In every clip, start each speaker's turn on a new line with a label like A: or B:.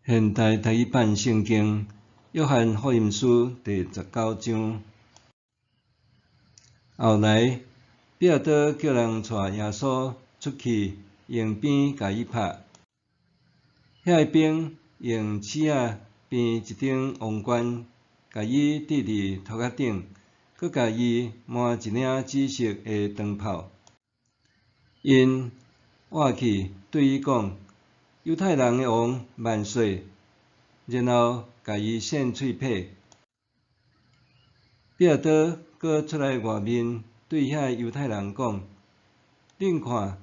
A: 現代台語版聖經約翰福音書第19章。後來，彼拉多叫人帶耶穌出去，用鞭共伊拍。遐个兵用刺仔編一頂王冠，共伊戴佇頭殼頂，閣共伊縵一領紫色的長袍。𪜶倚去對伊講：猶太人的王萬歲！然後共伊扇喙䫌。彼拉多閣出來外面，對遐个猶太人講：恁看，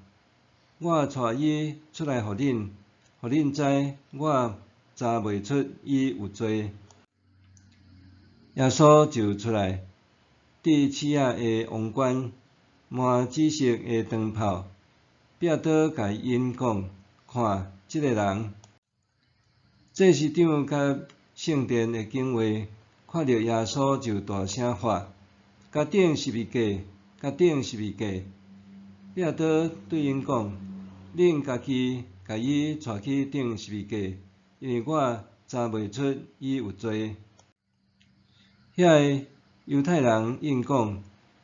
A: 我帶伊出來予恁，予恁知我查袂出伊有罪。耶穌就出來，戴刺仔的王冠，縵紫色的長袍。彼拉多共𪜶講：看，這个人！祭司長佮聖殿的警衛看著耶穌，就大聲喊：共釘十字架！共釘十字架！彼拉多對𪜶講：恁家己共伊帶去釘十字架，因為我查袂出伊有罪。遐個猶太人應講：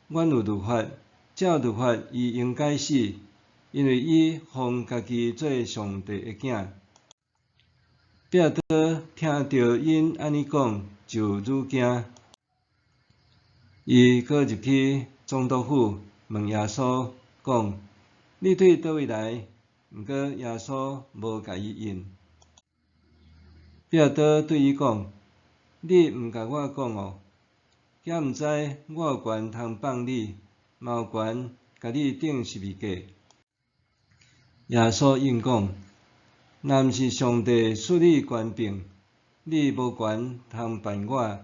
A: 阮有律法，照律法伊應該死，因為伊封家己做上帝的囝。彼拉多聽著𪜶按呢講，就愈驚。伊閣入去總督府問耶穌講：你對佗位來？毋過耶穌無共伊應。彼拉多對伊講：你毋共我講哦，敢毋知我有權通放你，嘛有權共你釘十字架？耶穌應講：若毋是上帝賜你權柄，你無權通辦我，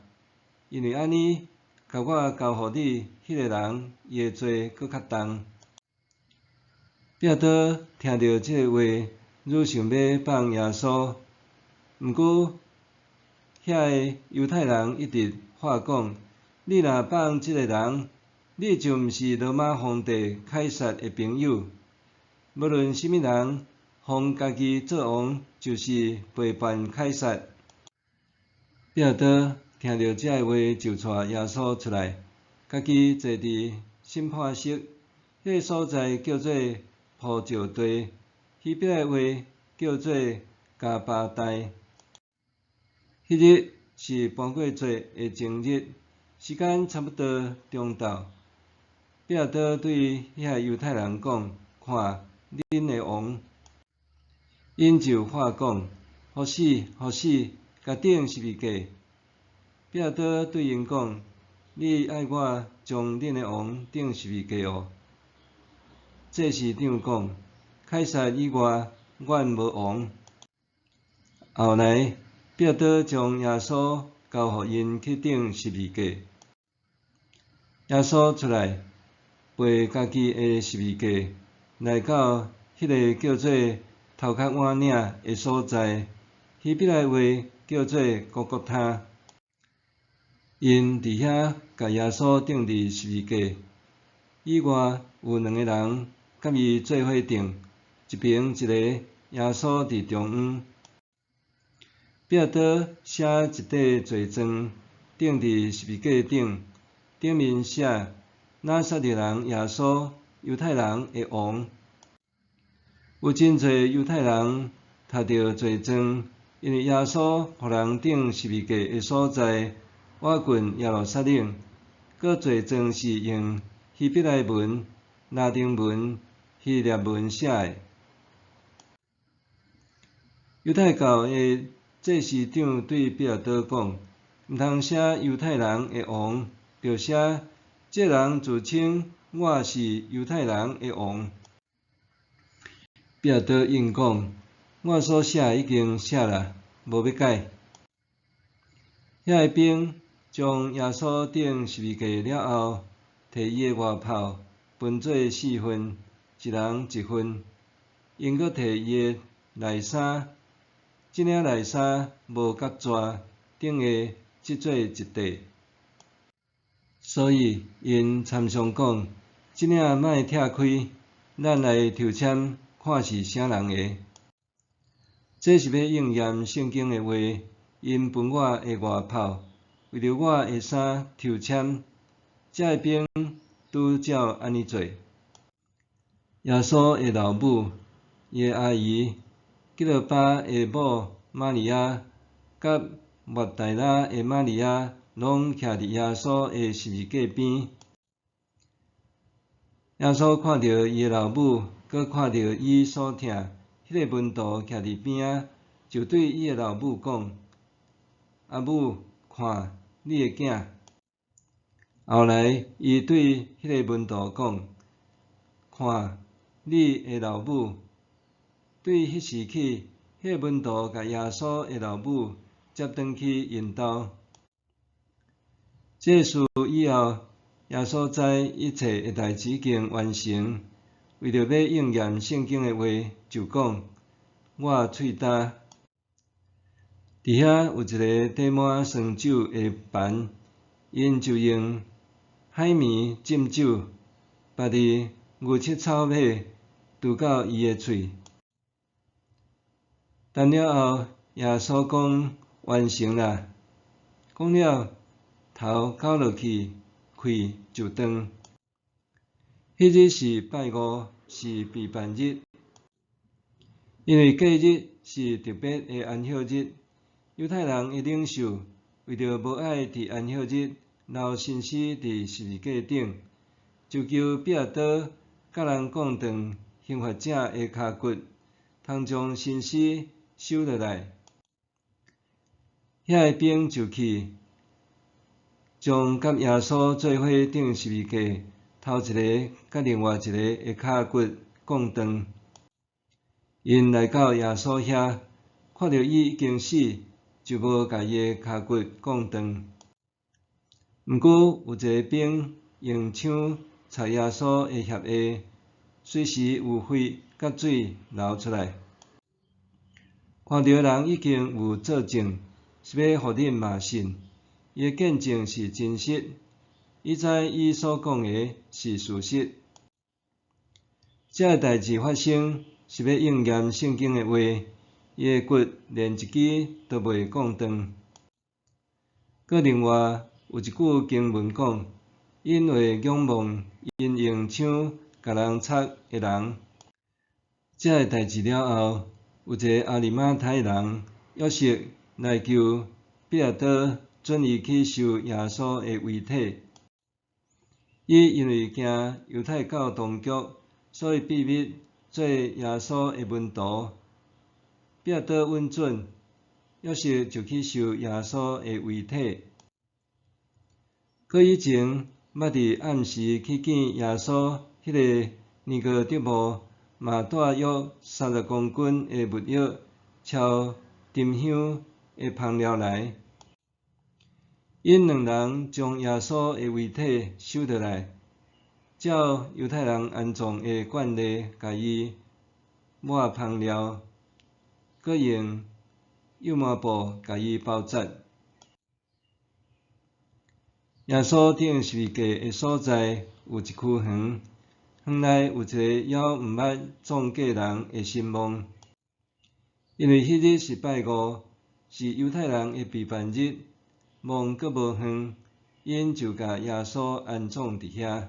A: 因為按呢，共我交予你彼个人，伊的罪閣較重。彼拉多聽著這个話，愈想欲放耶穌，毋過遐個猶太人一直喊講：你若放這个人，你就毋是羅馬皇帝凱撒的朋友。無論啥物人封家己做王，就是背叛凱撒。彼拉多聽著這个話，就帶耶穌出來，家己坐佇審判室，彼个所在叫做鋪石地，希伯來話叫做加巴大。彼日是盤過節的前日，時間差不多中晝。彼拉多對遐猶太人講：看，恁的王！𪜶就喊講：予死，予死，共釘十字架！彼拉多對𪜶講：你愛我將恁的王釘十字架哦？祭司長講：凱撒以外，阮無王。後來，彼拉多將耶穌交予𪜶去釘十字架。耶穌出來，背家己的十字架，來到彼个叫做頭殼碗嶺的所在，希伯來話叫做各各他。𪜶佇遐共耶穌釘佇十字架，以外有兩个人佮伊做伙釘，一爿一個，耶穌佇中央。彼拉多寫一塊罪狀，釘佇十字架頂，頂面寫：拿撒勒人耶穌，猶太人的王。有真濟猶太人讀著罪狀，因為耶穌予人釘十字架的所在，倚近耶路撒冷，閣罪狀是用希伯來文、拉丁文、希臘文寫的。猶太教的祭司長對彼拉多講：毋通寫猶太人的王，著寫這人自稱我是猶太人的王。彼拉多應講：我所寫的已經寫啦，無欲改。遐個兵將耶穌釘十字架了後，提伊的外袍分做四份，一人一份。𪜶閣提伊的內衫，這領內衫無結逝，頂下織做一塊。所以𪜶參商講：這領莫拆開，咱來抽籤，看是啥人的。這是欲應驗聖經的話：𪜶分我的外袍，為著我的衫抽籤。這个兵拄照按呢做。耶穌的老母、伊的阿姨、基洛巴的某瑪利亞，佮抹大拉的瑪利亞，攏徛佇耶穌的十字架邊。耶穌看著伊的老母，閣看著伊所疼彼个門徒徛佇邊仔，就對伊的老母講：阿母，看，你的囝。後來，伊對彼个門徒講：看，你的老母。對彼時起，彼个門徒共耶穌的老母接轉去𪜶兜。這事以後，耶穌知一切的代誌已經完成，為著欲應驗聖經的話，就講：我喙焦。佇遐有一个貯滿酸酒的盤，𪜶就用海綿浸酒，縛佇牛膝草尾，拄到伊的喙。澹了後，耶穌講：完成啦！講了，頭交落去，氣就斷。彼日是拜五，是備辦日。因為隔日是特別的安息日，猶太人的領袖為著無愛佇安息日留身屍佇十字架頂，就求彼拉多共人摃斷刑罰者的跤骨，通將身屍收落來。遐个兵就去，將佮耶穌做伙釘十字架頭一个佮另外一个的跤骨摃斷。𪜶來到耶穌遐，看著伊已經死，就無共伊的跤骨摃斷。毋過有一个兵用槍插耶穌的脅下，隨時有血佮水流出來。看著的人已經有做證，是欲予恁嘛信。伊的見證是真實，伊知伊所講的是事實。這个代誌發生，是欲應驗聖經的話：伊的骨連一支都袂摃斷。閣另外有一句經文講：𪜶會仰望𪜶用槍共人插的人。這个代誌了後，有一个亞利馬太人約瑟來求彼拉多准伊去收耶穌的遺體。伊因為驚猶太教當局，所以秘密做耶穌的門徒。彼拉多允准，約瑟就去收耶穌的遺體。閣以前捌佇暗時去見耶穌彼个尼哥底母，嘛帶約30公斤的沒藥摻沉香的芳料來。𪜶兩人將耶穌的遺體收落來，照猶太人安葬的慣例，共伊抹芳料，閣用油麻布共伊包紮。耶穌釘十字架的所在有一區園，園內有一个猶毋捌葬過人的新墓。因為彼日是拜五，是猶太人的備辦日，墓閣無遠，𪜶就共耶穌安葬佇遐。